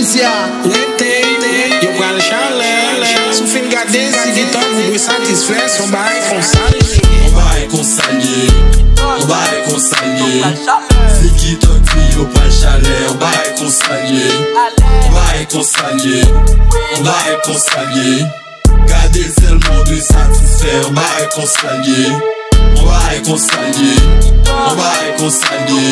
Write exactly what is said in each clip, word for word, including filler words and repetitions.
Sya, rete, yo pral chalè. Si w fin gade Ziggy Thug, ou dwe satisfè, se yon bagay konsa l ye. Yon bagay konsa l ye. Yon bagay konsa l ye. Ziggy Thug di yo pral chalè. Yon bagay konsa l ye. Yon bagay konsa l ye. Yon bagay konsa l ye. Gade l sèlman w dwe satisfè. Yon bagay konsa l ye. Yon bagay konsa l ye. Yon bagay konsa l ye.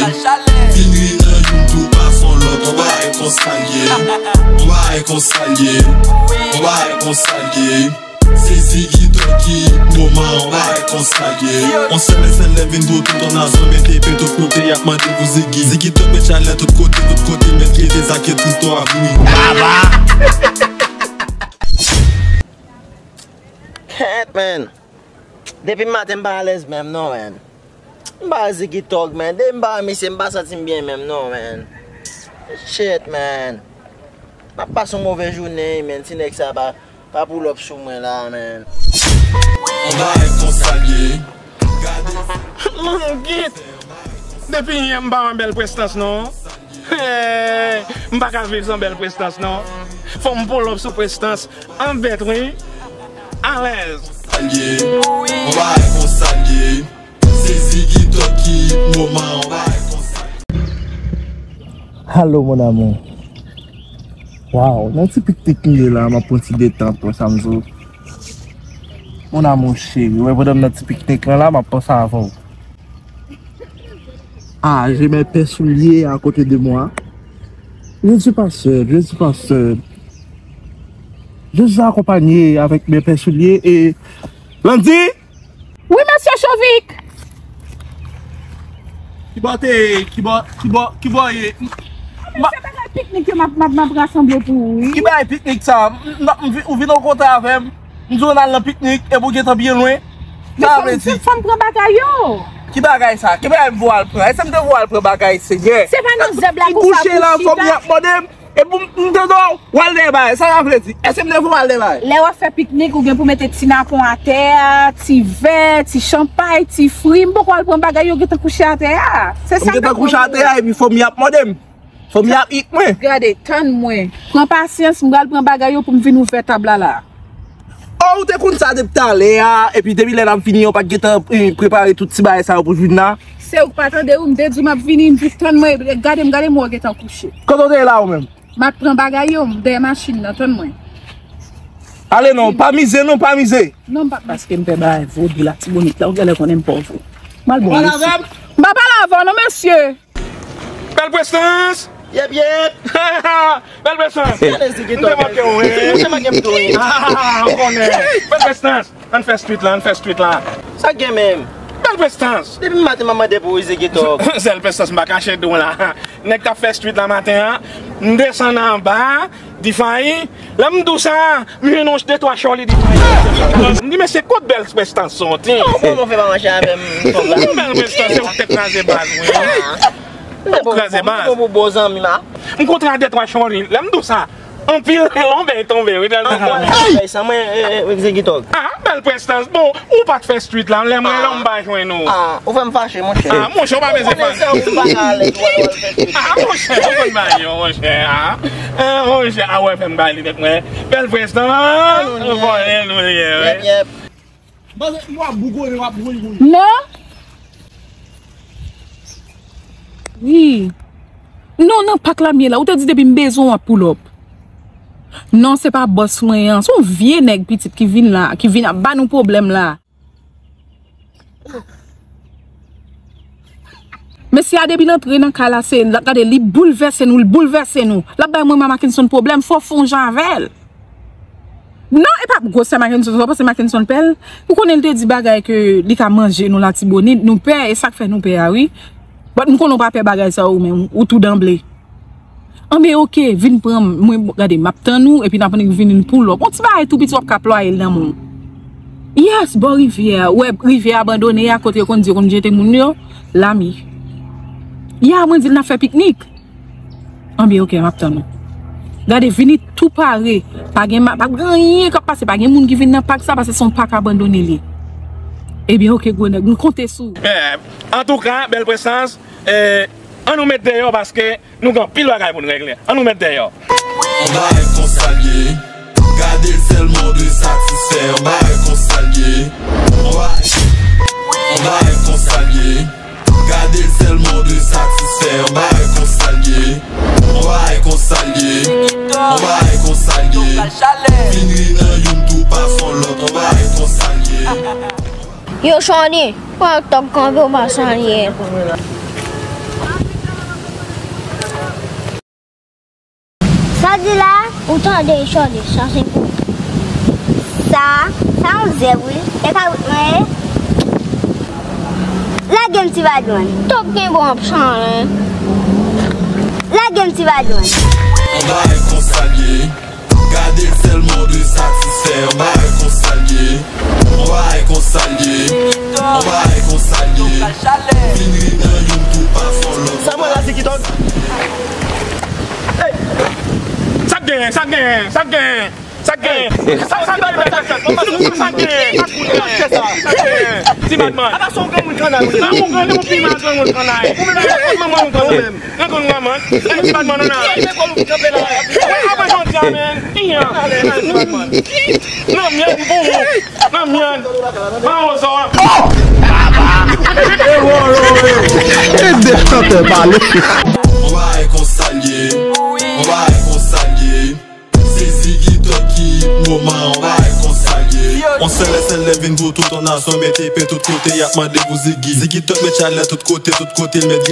Vin ri nan youn tou pa fon lòt. Yon bagay konsa l ye. Yon bagay konsa l ye. Yon bagay konsa l ye. Se Ziggy Thug ki moman. Yon bagay konsa l ye. On sèl S L M vin pou tout on nazon mete pe tout kote y ap mande pou Ziggy. Ziggy Thug met chalè tout kote, tout kote met kite sa ke tout to a vini. Baba! Kèt, man. Depi maten m pa alèz menm non, man. M pa Ziggy Thug, man. Depi m pa misye, m pa santi m byen menm non, man. Shit, man. M ap pase yon move jounen, man. Ti nèg sa pa, pa pull up sou mwen la, man. Yon bagay konsa l ye. Gade. Manman git. Depi yè m pa wè Bèl Prestans non. Hey, m pa ka viv san Bèl Prestans non. Fò m pull up sou Prestans. Anbèt wi. Alèz. Alye. Yon bagay konsa l ye. Se Ziggy Thug ki moman yon bagay konsa l ye. Allô, mon amour. Waw, nan ti piknik m ye la, m ap pran ti detant, wè sa m di w. Mon amour chéri, wè pandan m nan ti piknik lan la, m ap panse avè w. Ah, j'ai mes paires souliers à côté de moi. Je ne suis pas seul, je ne suis pas seul. Je suis accompagné avec mes paires souliers et Landy! Wi, mesye Chovik! Kibò te ye? Kibò, kibò, kibò ye? Mesye, bagay piknik yo m ap, m ap, m ap rasanble pou ou, wi. Ki bagay piknik sa? M, m, m vi-, ou vin rankontre avè m? M di w n al nan piknik, epi w gentan byen lwen. Sa vle di? Fò m pran bagay yo. Ki bagay sa? Ki bagay m voye w al pran? Èske m te voye w al pran bagay, Senyè? Se pa nan zèb la pou sa kouche la, fò m y ap mande m. Epi m, m tande w, w al dèyè bagay. Sa sa vle di? Èske m te voye w al dèyè bagay? Lè w ap fè piknik, ou gen pou mete ti napon atè a, ti vè, ti chanpay, ti fri. M poko al pran bagay yo gentan kouche atè a. Se sa m gentan kouche atè a, epi fò m y ap mande m. Fò m y ap ik mwen. Gade, tann mwen. Pran pasyans, m pral pran bagay yo pou m vin ouvè tab la la. Oh, ou te konn sa depi talè a, epi depi lè n ap vini an, ou pa t gentan, eh, prepare tout ti bagay sa yo pou vin la? Se ou k pa tande, wi, m te di w m ap vini, m di w tann mwen, gade m, gade m, wè w gentan kouche. Kote w te ye la ou menm? M ap pran bagay yo, m dèyè machin nan, tann mwen. Ale non, pa mize non, pa mize. Non, m pa, paske m fè bagay vodou Latibonit la, ou genlè konnen m pa w vre. M al bon, mesye. M pa pale avè w non, mesye. Bèl Prestans! Yep, yep! Bèl Prestans! Gade Ziggy Thug. M te manke w, wi. Ou te manke m tou, wi. Ah, m konnen. Bèl Prestans! Ann fè street la, ann fè street la. Sa k gen menm? Bèl Prestans! Depi maten m ap mande pou Ziggy Thug. Sèl Prestans m pa kache di w la. Nèg k ap fè street la maten an, m desann anba, Defy, lè m di w sa, m jwenn yon de twa chòli Defy. M di, "Mesye, kot Bèl Prestans soti?" Kòman w fè pa mache avè m, Thug la? Bèl Prestans, se ou k te kraze baz mwen. Ou kraze baz. Bon, bon, bon, bon zanmi m a. M kontre a de twa chòli. Lè m di w sa, anpil lonbèy tonbe, wi, tèlman tonbe. Ay, sa mwen, eh, eh, Ziggy Thug. Ah, Bèl Prestans. Bon, ou pa t fè street la, lè mwen la, m pa jwenn ou. Ah, ou fè m fache, monchè. Ah, monchè, ou pa bezwen fache. Ou pa ka ale, ou pa ka ale fè street. Ah, monchè, ou konn bagay yo, monchè, ah. Ah, monchè, ah, wè, fè m bay li tèt mwen. Bèl Prestans, ah, nou konnen nou ye, wi. Yep, yep. Mwen ap bougonnen, w ap wouywouyé. Non. Wi. Non, nan pak la m ye la. Ou te di depi m bezwen w, w ap pull up. Non, se pa bòs mwen an. Se yon vye nèg pitit ki vin la, ki vin ap ba nou pwoblèm la. Mesye a depi l antre nan kay la, se, l ap gade, li boulvèse nou, li boulvèse nou. L ap bay mwen, Mackenson pwoblèm, fò w fè yon jan avè l. Non, e pa gwosè Mackenson, ou panse Mackenson pè l? Ou konnen l te di bagay ke li ka manje nou Latibonit, nou pè, e sa k fè nou pè a, wi. But m konnen w pa pè bagay sa ou menm, ou tou danble. Anben, oke, vin pran m, mwen, gade, m ap tann ou, epi n ap vin pou lòp. Yon ti bagay tou piti w ap ka plwaye l nan men w. Yes, bò rivyè a, ou wè rivyè abandone a, kote yo konn di yo konn jete moun yo, la m ye. Ya, mwen di l n ap fè piknik. Anben, oke, m ap tann ou. Gade, vini tou pare. Pa gen ma-, pa gen anyen k ap pase. Pa gen moun ki vin nan pak sa, paske se yon pak abandone li. Ebyen, oke, gwo nèg, m konte sou ou. Eh, antouka, Bèl Prestans, eh, ann nou met deyò paske nou gen anpil bagay pou n regle. Ann nou met deyò. On bagay konsa l ye. Gade l sèlman w dwe satisfè. On bagay konsa l ye. On bagay, on bagay konsa l ye. Gade l sèlman w dwe satisfè. On bagay konsa l ye. On bagay konsa l ye. On bagay konsa l ye. Fin ri nan youn tou pa fon lòt. On bagay konsa l ye. Yo, Shawny, pran tòg kanpe w pa salye. Sa di la, ou tande Shawny, sa se pou ou. Sa, sa yon zèb wi. E pa wout mwen ye. Lage m ti badman. Tòg gen bon ap chan. Lage m ti badman. On bagay konsa l ye. Gade l sèlman w dwe satisfè. On bagay konsa l ye. On bagay konsa l ye. On bagay konsa l ye. Fin ri nan youn tou pa fon lòt. Sa mwen la, Ziggy Thug. Hey! Sa k genyen, sa k genyen, sa k genyen, sa k genyen. Sa, sa k genyen, sa k genyen, sa k genyen. Ti badman. Apa se yon granmoun kannay ou ye? Granmoun, granmoun, pi mal granmoun kannay. Ou menm, ou menm, ou menm, ou menm. Nan konn granmoun. Ti badman, nan, nan. Apre jodi a, men. Nan myen, pou ou. Nan myen. Ban ou zò. Ede chantè pale. On bagay konsa l ye. On bagay konsa l ye. Se Ziggy Thug ki hit moman, on bagay konsa l ye. On sèl lè, sèl lè vin pou tout on nasyon mete pye tout kote, y ap mande pou Ziggy. Ziggy Thug met chalè tout kote, tout kote l met